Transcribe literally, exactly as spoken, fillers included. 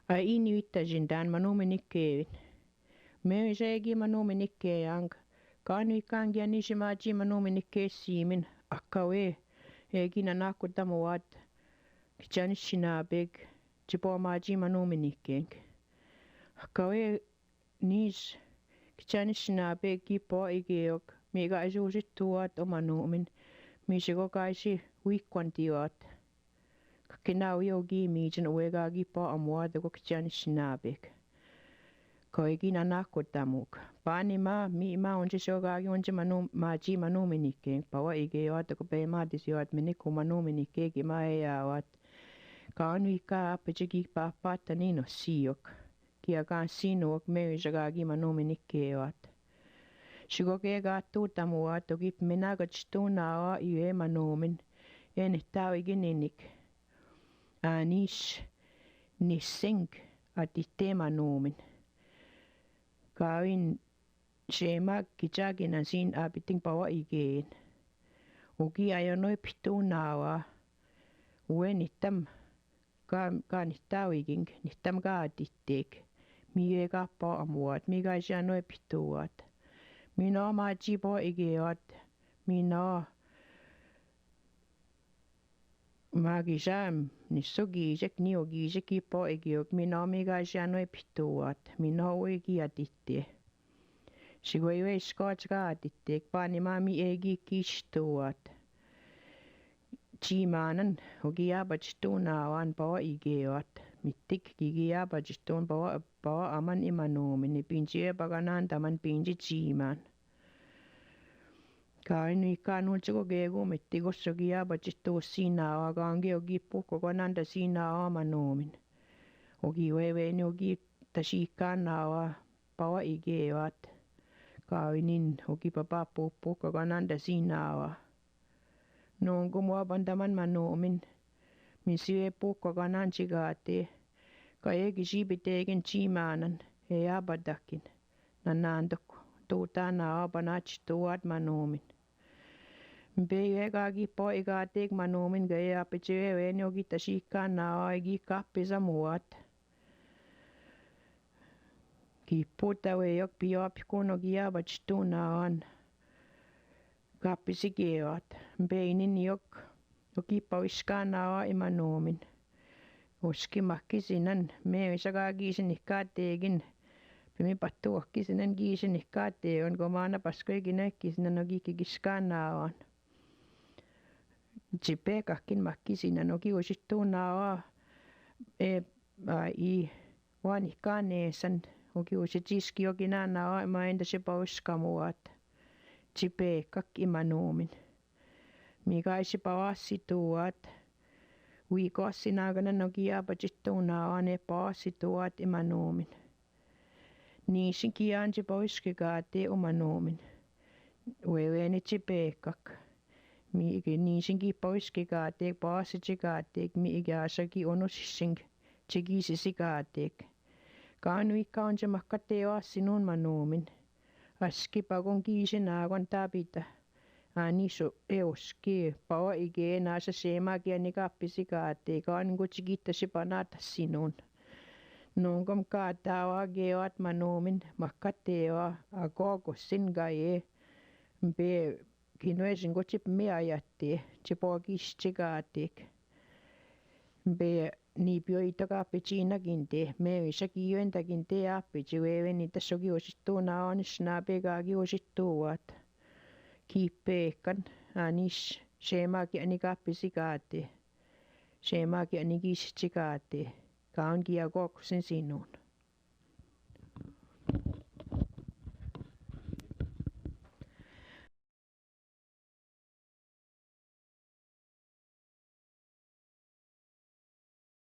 A ini wita jindan manominiken. Mewija egi manominiken ang. Kanu ikangi Anisi maji manominiken simin. Akawe. Egi nanako tamoat. Kijani sinabeg. Jipo maji manominiken. Akawe Nis, kijani sinabeg gi po ige ok, mi ga isi usi tuat o manomin, mi si go ga isi wikwan tiat. Kakina wi o gi mi jin uwe ga gi po amuat o go kijani sinabeg. Ko igi nanako tamok. Pani ma, mi ma onji si o ga gi onji mano, maji manomin ike, pawa ige yoat o ko pe ma disi yoat, mi ni ko manomin ike gi ma e awat. Ka onu ika ape jigi papata nino siok. Ki a kan sino ok me jagagi manomin ike yoat. Sigo ke ga tu tamuat o gi pemena ga jitu nawa iwe manomin. En tawi gininik. Anis nising a tite manomin. Kawin sema kijagi nan sin apiting pawa igen. O gi ayono pitu nawa. Uwe nitam Ka, ka nihtawi ging, nihtam ka atitik. Mi e ka po amuat, mi ka siano e pituat. Mi no ma ji po igiot. Mi no ma gisam, ni so gisek, ni o gisek i po igiok. Mi no mi ka siano e pituat. Mi no e gi atite. Sigo iwe iskot ka atitik, pani ma mi e gi kistuat. Jimanan, o gi aba jitun awan pawa igeot. Mitik gi gi aba jitun pawa, pawa aman imanomin, i pinji e paganan taman pinji jiman. Ka inu ikanu jiko gegu mitik o so gi aba jitu sinawa, ka ange o gi puko kananda sinawa manomin. O gi wewe ni o gi tasi ikanawa, pawa igeot. Ka inin o gi papa pupu ka kananda sinawa. Nongo mo aban taman manomin. Misiwe puko kanan jigate. Ka e gi jibitegin jimanan. E abadakin. Nanandok. Tutana aban aji tuat manomin. Mbe e ka gi po igatek manomin ga e apeje e ni o gi tasi ikanawa e gi kape samuat. Ki puta we yok pio apikun o gi aba jitun awan. Kape sikeot. Mbe inin yok o gi pawiskanawa imanomin. O ski makisinan me we saka gisinik kategin. Pimi patu o kisinan gisinik kategon gomana pasko e gina kisinan o gi kigiskanawan. Jipe kakin makisinan o gi o jitun awa. E, a, i wani kanesan o gi o jijiski o ginanawa ma enda jipa uskamuat. Jipe kak imanomin. Mi ka isi pawa situat. Wi ko sinaganan o gi aba jitun awa ne pawa situat imanomin. Ni sinki anji pawiski kate umanomin. Wewe ni jipe kak. Mi igi ni sinki pawiski kate pawasi jikate mi igi asaki ono sising jigi sisi kate. Kanu ika onje makate wa sinun manomin. Aski pagon gisi nagon tapita. Ani so e oski pawa ige nasa sema gi ani kapisi kate. Kanu go jigita sipanata sinun. Nongom katawa geot manomin makatewa agogo sin gaye. Mbe kinwe singo jip me ayate. Jipo gis jikatek. Mbe ni pio ito kape jina ginte. Me wisa ki yo enta ginte ape jiwewe ni taso gi o jitun awan sinape ga gi o jituat. Kipe kan anis sema gi ani kape sikate. Sema gi ani gis jikate. Kaun gi agogo sin sinun.